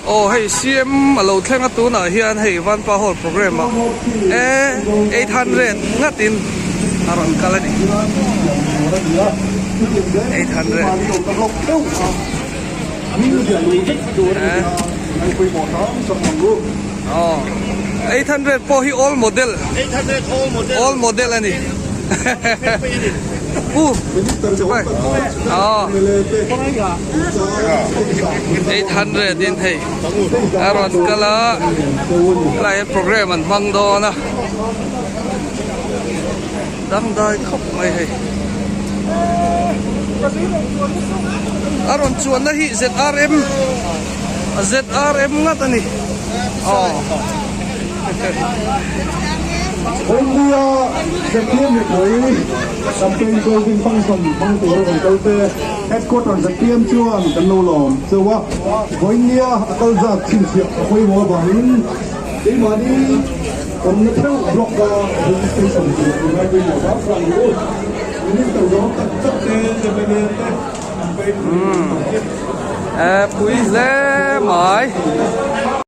Aw hei CM a lo thleng a tunah hian hei Vanpa Hall programme ah e 800 ngat in a rawn kal a ni 800 aw 800 pawh hi old model old model a ni u aw. 800 in hei a rawn kal a helai hian program an hmang dawn a dangdai khawp mai hei a rawn chuanna hi zrm zrm ngat a ni aw. India zpm mipui campaign closing function hmang tura rawn kal te headquarter zpm chuan kan lo lawm cheu a, vawinia a kal zat chhinchhiah a pawimawh avangin keimahni awmna theuh block a registration tur i ngai pawimawh hram hram ang u. Minister zawng tak tak te mla te campaign Pui hle mai.